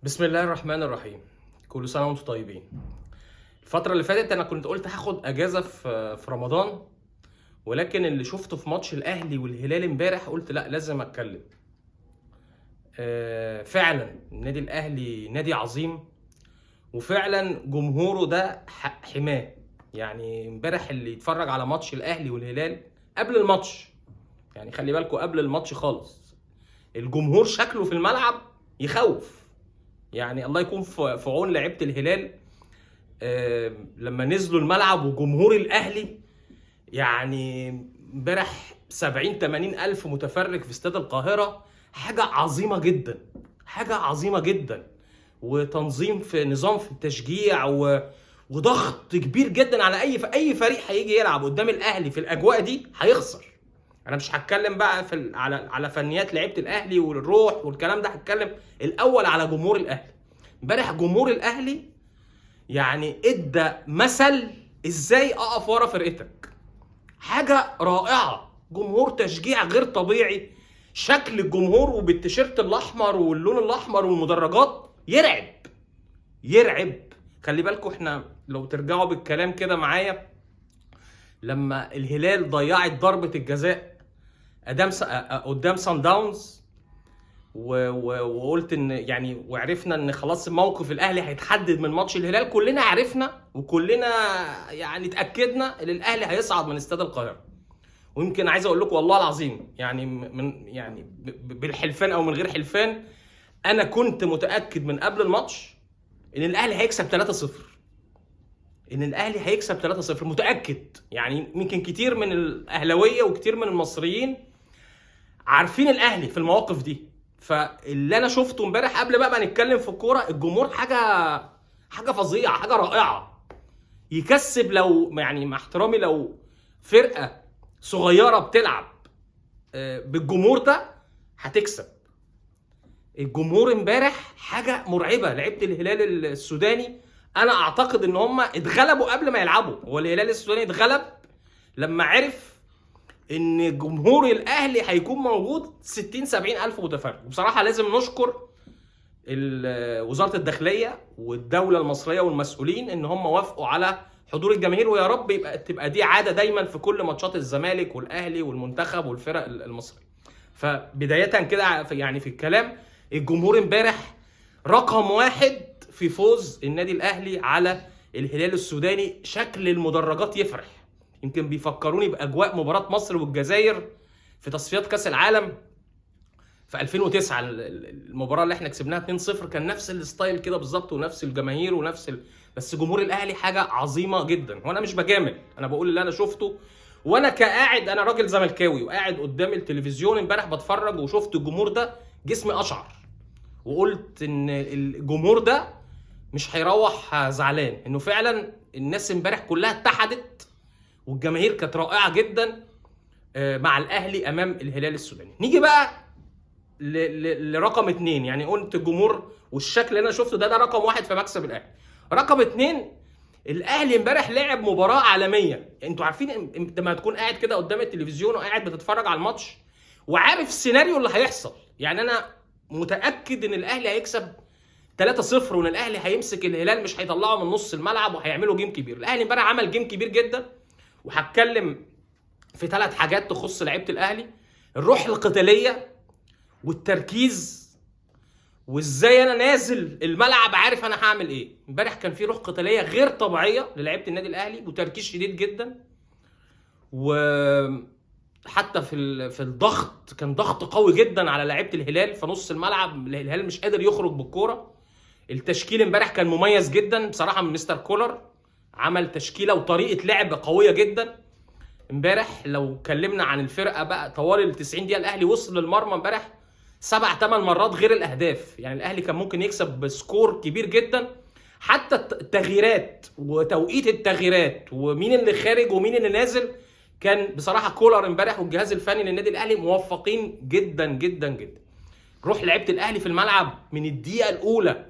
بسم الله الرحمن الرحيم. كل سنة وانتم طيبين. الفترة اللي فاتت انا كنت قلت هاخد اجازه في رمضان، ولكن اللي شفته في ماتش الاهلي والهلال امبارح قلت لا لازم اتكلم. فعلا النادي الاهلي نادي عظيم، وفعلا جمهوره ده حماه. يعني امبارح اللي يتفرج على ماتش الاهلي والهلال قبل الماتش، يعني خلي بالكوا قبل الماتش خالص، الجمهور شكله في الملعب يخوف. يعني الله يكون في عون لعيبة الهلال لما نزلوا الملعب وجمهور الاهلي، يعني امبارح 70 80 الف متفرج في استاد القاهرة، حاجة عظيمة جدا، حاجة عظيمة جدا، وتنظيم في نظام في التشجيع وضغط كبير جدا على اي فريق هيجي يلعب قدام الاهلي في الاجواء دي هيخسر. انا مش هتكلم بقى في على فنيات لعيبة الاهلي والروح والكلام ده، هتكلم الاول على جمهور الاهلي. امبارح جمهور الاهلي يعني ادى مثل ازاي اقف ورا فرقتك، حاجة رائعة، جمهور تشجيع غير طبيعي، شكل الجمهور وبالتيشيرت الاحمر واللون الاحمر والمدرجات يرعب يرعب. خلي بالكم احنا لو ترجعوا بالكلام كده معايا، لما الهلال ضيعت ضربه الجزاء قدام سان داونز، وقلت ان يعني وعرفنا ان خلاص موقف الاهلي هيتحدد من ماتش الهلال، كلنا عرفنا وكلنا يعني اتاكدنا ان الاهلي هيصعد من استاد القاهرة. ويمكن عايز اقول لكم والله العظيم يعني من يعني بالحلفان او من غير حلفان، انا كنت متاكد من قبل الماتش ان الاهلي هيكسب 3-0، ان الاهلي هيكسب 3-0 متاكد. يعني يمكن كتير من الاهلاوية وكتير من المصريين عارفين الاهلي في المواقف دي، فاللي انا شفته امبارح قبل بقى ما نتكلم في الكورة، الجمهور حاجة فظيعة، حاجة رائعة. يكسب لو يعني مع احترامي لو فرقه صغيرة بتلعب بالجمهور ده هتكسب. الجمهور امبارح حاجة مرعبة. لعيبة الهلال السوداني انا اعتقد ان هم اتغلبوا قبل ما يلعبوا. هو الهلال السوداني اتغلب لما عرف ان جمهور الاهلي هيكون موجود 60 70 الف متفرج. وبصراحة لازم نشكر وزارة الداخلية والدولة المصرية والمسؤولين ان هم وافقوا على حضور الجماهير، ويا رب تبقى دي عادة دايما في كل ماتشات الزمالك والاهلي والمنتخب والفرق المصرية. فبداية كده يعني في الكلام، الجمهور امبارح رقم واحد في فوز النادي الاهلي على الهلال السوداني. شكل المدرجات يفرح، يمكن بيفكروني باجواء مباراة مصر والجزائر في تصفيات كاس العالم في 2009، المباراة اللي احنا كسبناها 2-0، كان نفس ال style كده بالظبط ونفس الجماهير ونفس بس جمهور الاهلي حاجة عظيمة جدا. وانا مش بجامل، انا بقول اللي انا شفته، وانا كقاعد، انا راجل زملكاوي وقاعد قدام التلفزيون امبارح بتفرج وشفت الجمهور ده جسمي اشعر، وقلت ان الجمهور ده مش هيروح زعلان، انه فعلا الناس امبارح كلها اتحدت والجماهير كانت رائعة جدا مع الاهلي امام الهلال السوداني. نيجي بقى لرقم 2، يعني قلت الجمهور والشكل اللي انا شفته ده رقم 1 في مكسب الاهلي. رقم 2، الاهلي امبارح لعب مباراة عالمية. انتوا عارفين لما تكون قاعد كده قدام التلفزيون وقاعد بتتفرج على الماتش وعارف السيناريو اللي هيحصل، يعني انا متاكد ان الاهلي هيكسب 3-0 وان الاهلي هيمسك الهلال مش هيطلعه من نص الملعب وهيعملوا game كبير. الاهلي امبارح عمل game كبير جدا، وهتكلم في 3 حاجات تخص لعيبة الاهلي: الروح القتالية والتركيز، وازاي انا نازل الملعب عارف انا هعمل ايه. امبارح كان في روح قتالية غير طبيعية للعيبة النادي الاهلي وتركيز شديد جدا، وحتى في الضغط كان ضغط قوي جدا على لعيبة الهلال في نص الملعب، الهلال مش قادر يخرج بالكورة. التشكيل امبارح كان مميز جدا بصراحة من مستر كولر، عمل تشكيله وطريقه لعب قوية جدا امبارح. لو اتكلمنا عن الفرقة بقى طوال ال 90 دقيقة الاهلي وصل للمرمى امبارح 7-8 مرات غير الاهداف، يعني الاهلي كان ممكن يكسب ب score كبير جدا. حتى التغييرات وتوقيت التغييرات ومين اللي خارج ومين اللي نازل، كان بصراحة كولر امبارح والجهاز الفني للنادي الاهلي موفقين جدا جدا جدا. روح لعيبة الاهلي في الملعب من الدقيقة الاولى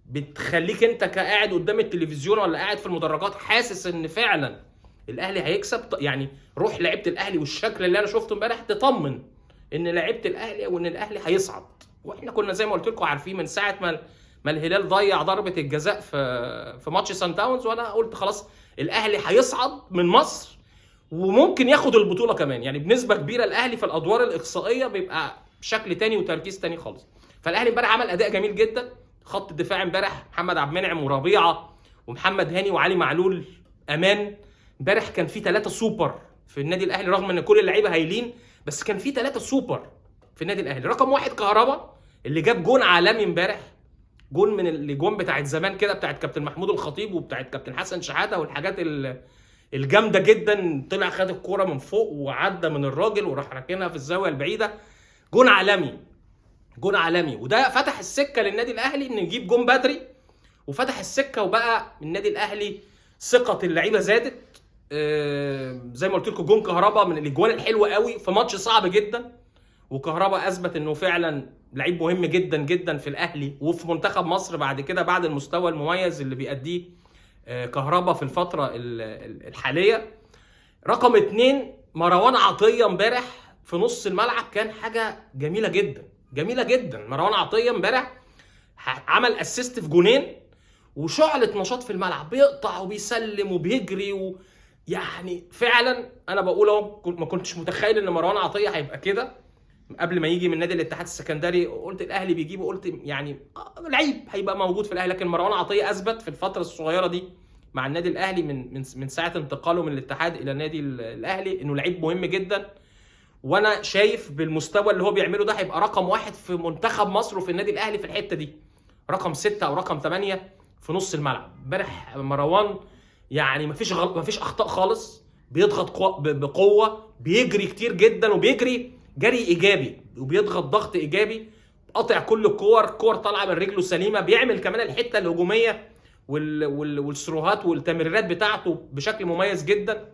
بتخليك انت كقاعد قدام التلفزيون ولا قاعد في المدرجات حاسس ان فعلا الاهلي هيكسب. يعني روح لعيبة الاهلي والشكل اللي انا شفته امبارح تطمن ان لعيبة الاهلي وان الاهلي هيصعد. واحنا كنا زي ما قلت لكم عارفين من ساعة ما ما الهلال ضيع ضربه الجزاء في ماتش سان داونز، وانا قلت خلاص الاهلي هيصعد من مصر وممكن ياخد البطولة كمان. يعني بنسبة كبيرة الاهلي في الادوار الاقصائية بيبقى بشكل تاني وتركيز تاني خالص. فالاهلي امبارح عمل اداء جميل جدا. خط الدفاع امبارح محمد عبد المنعم وربيعة ومحمد هاني وعلي معلول امان. امبارح كان في 3 سوبر في النادي الاهلي، رغم ان كل اللعيبة هايلين، بس كان في 3 سوبر في النادي الاهلي. رقم 1 كهربا اللي جاب جون عالمي امبارح، جون من الاجوان بتاعت زمان كده، بتاعت كابتن محمود الخطيب وبتاعت كابتن حسن شحاته والحاجات الجامدة جدا. طلع خد الكورة من فوق وعدى من الراجل وراح راكنها في الزاوية البعيدة. جون عالمي، جون عالمي. وده فتح السكة للنادي الاهلي انه يجيب جون بدري، وفتح السكة وبقى النادي الاهلي ثقة اللعيبة زادت. زي ما قلت لكم جون كهربا من الاجوان الحلوة قوي في ماتش صعب جدا، وكهربا اثبت انه فعلا لعيب مهم جدا جدا في الاهلي وفي منتخب مصر بعد كده، بعد المستوى المميز اللي بيأديه كهربا في الفترة الحالية. رقم 2 مروان عطية امبارح في نص الملعب كان حاجة جميلة جدا جميلة جدا. مروان عطية امبارح عمل assist في جونين وشعلة نشاط في الملعب، بيقطع وبيسلم وبيجري يعني فعلا انا بقول اهو، ما كنتش متخيل ان مروان عطية هيبقى كده قبل ما يجي من نادي الاتحاد السكندري. قلت الاهلي بيجيبه، قلت يعني لعيب هيبقى موجود في الاهلي، لكن مروان عطية اثبت في الفترة الصغيرة دي مع النادي الاهلي من ساعة انتقاله من الاتحاد الى النادي الاهلي انه لعيب مهم جدا. وانا شايف بالمستوى اللي هو بيعمله ده هيبقى رقم 1 في منتخب مصر وفي النادي الاهلي في الحتة دي، رقم 6 او رقم 8 في نص الملعب. امبارح مروان يعني مفيش اخطاء خالص، بيضغط بقوة، بيجري كتير جدا وبيجري جري ايجابي وبيضغط ضغط ايجابي، قاطع كل الكور، كور طالعه من رجله سليمة، بيعمل كمان الحتة الهجومية والسروهات والتمريرات بتاعته بشكل مميز جدا.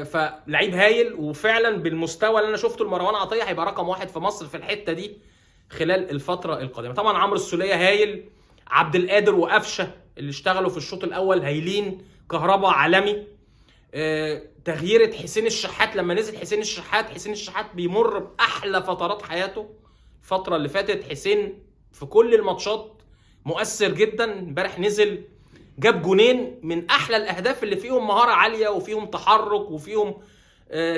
فلعيب هايل، وفعلا بالمستوى اللي انا شفته لمروان عطية هيبقى رقم 1 في مصر في الحتة دي خلال الفترة القادمة. طبعا عمرو السوليه هايل، عبد القادر وقفشه اللي اشتغلوا في الشوط الاول هايلين، كهربا عالمي. تغييره حسين الشحات لما نزل حسين الشحات، حسين الشحات بيمر باحلى فترات حياته الفترة اللي فاتت. حسين في كل الماتشات مؤثر جدا، امبارح نزل جاب جونين من احلى الاهداف اللي فيهم مهارة عالية وفيهم تحرك وفيهم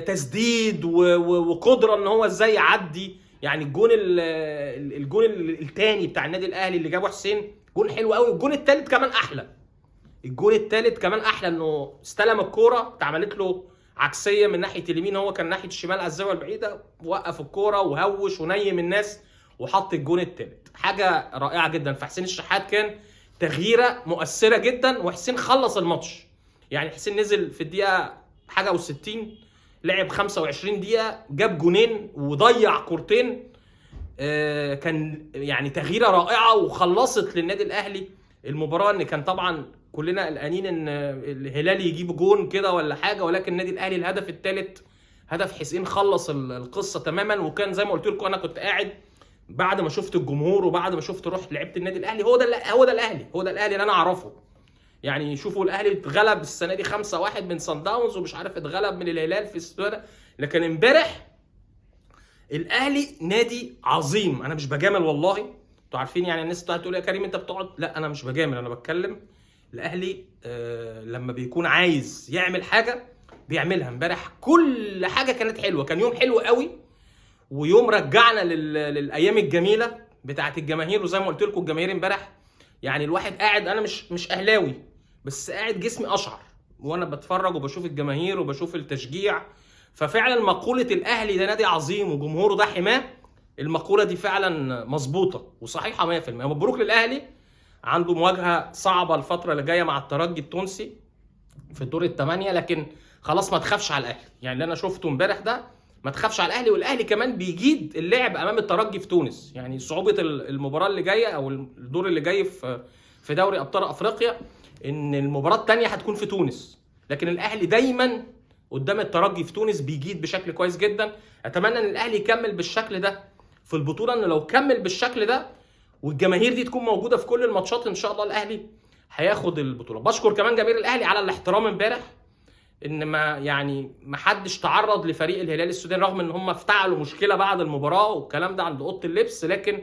تسديد وقدره ان هو ازاي يعدي. يعني الجون الثاني بتاع النادي الاهلي اللي جابه حسين جون حلو قوي، الجون الثالث كمان احلى. الجون الثالث كمان احلى انه استلم الكورة اتعملت له عكسية من ناحية اليمين، هو كان ناحية الشمال على الزاوية البعيدة، وقف الكورة وهوش ونيم الناس وحط الجون الثالث. حاجة رائعة جدا. فحسين الشحات كان تغييره مؤثرة جدا، وحسين خلص الماتش. يعني حسين نزل في الدقيقة حاجة و60، لعب 25 دقيقة، جاب جونين وضيع كورتين. كان يعني تغييره رائعة وخلصت للنادي الاهلي المباراة. ان كان طبعا كلنا قلقانين ان الهلال يجيب جون كده ولا حاجة، ولكن النادي الاهلي الهدف الثالث هدف حسين خلص القصة تماما. وكان زي ما قلت لكم انا كنت قاعد بعد ما شفت الجمهور وبعد ما شفت روح لعيبة النادي الاهلي، هو ده الاهلي، هو ده الاهلي اللي انا اعرفه. يعني شوفوا الاهلي اتغلب السنة دي 5-1 من صن داونز، ومش عارف اتغلب من الهلال في السنة، لكن امبارح الاهلي نادي عظيم. انا مش بجامل والله، انتوا عارفين يعني الناس بتقعد تقول يا كريم انت بتقعد، لا انا مش بجامل، انا بتكلم. الاهلي لما بيكون عايز يعمل حاجة بيعملها. امبارح كل حاجة كانت حلوة، كان يوم حلو قوي، ويوم رجعنا للايام الجميلة بتاعه الجماهير. وزي ما قلت لكم الجماهير امبارح يعني الواحد قاعد، انا مش اهلاوي بس قاعد جسمي اشعر وانا بتفرج وبشوف الجماهير وبشوف التشجيع. ففعلا مقولة الاهلي ده نادي عظيم وجمهوره ده حماه، المقولة دي فعلا مظبوطة وصحيحه 100%. مبروك للاهلي، عنده مواجهة صعبة الفترة اللي جاية مع الترجي التونسي في الدور الثمانية، لكن خلاص ما تخافش على الاهلي. يعني اللي انا شفته امبارح ده ما تخافش على الاهلي، والاهلي كمان بيجيد اللعب امام الترجي في تونس. يعني صعوبة المباراة اللي جاية او الدور اللي جاي في دوري ابطال افريقيا ان المباراة الثانية هتكون في تونس، لكن الاهلي دايما قدام الترجي في تونس بيجيد بشكل كويس جدا. اتمنى ان الاهلي يكمل بالشكل ده في البطولة، انه لو كمل بالشكل ده والجماهير دي تكون موجودة في كل الماتشات ان شاء الله الاهلي هياخد البطولة. بشكر كمان جماهير الاهلي على الاحترام امبارح، ان ما يعني ما حدش تعرض لفريق الهلال السوداني، رغم ان هم افتعلوا مشكلة بعد المباراة والكلام ده عند اوضة اللبس، لكن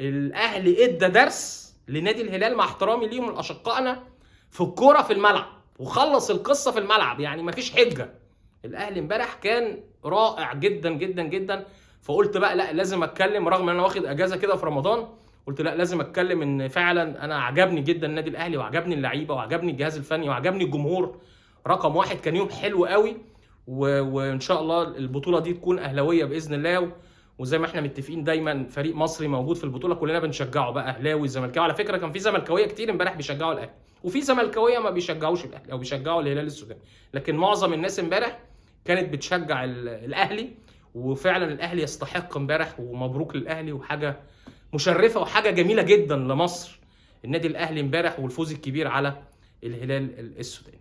الاهلي ادى درس لنادي الهلال، مع احترامي ليهم لاشقائنا في الكورة في الملعب، وخلص القصة في الملعب، يعني مفيش حجه. الاهلي امبارح كان رائع جدا جدا جدا. فقلت بقى لا لازم اتكلم، رغم ان انا واخد اجازه كده في رمضان، قلت لا لازم اتكلم ان فعلا انا عجبني جدا النادي الاهلي، وعجبني اللعيبة، وعجبني الجهاز الفني، وعجبني الجمهور. رقم واحد كان يوم حلو قوي، وان شاء الله البطولة دي تكون اهلاويه باذن الله. وزي ما احنا متفقين دايما فريق مصري موجود في البطولة كلنا بنشجعه بقى، اهلاوي زملكاوي. على فكرة كان في زملكاويه كتير امبارح بيشجعوا الاهلي، وفي زملكاويه ما بيشجعوش الاهلي او بيشجعوا الهلال السوداني، لكن معظم الناس امبارح كانت بتشجع الاهلي. وفعلا الاهلي يستحق امبارح، ومبروك للاهلي، وحاجه مشرفة وحاجه جميلة جدا لمصر النادي الاهلي امبارح، والفوز الكبير على الهلال السوداني.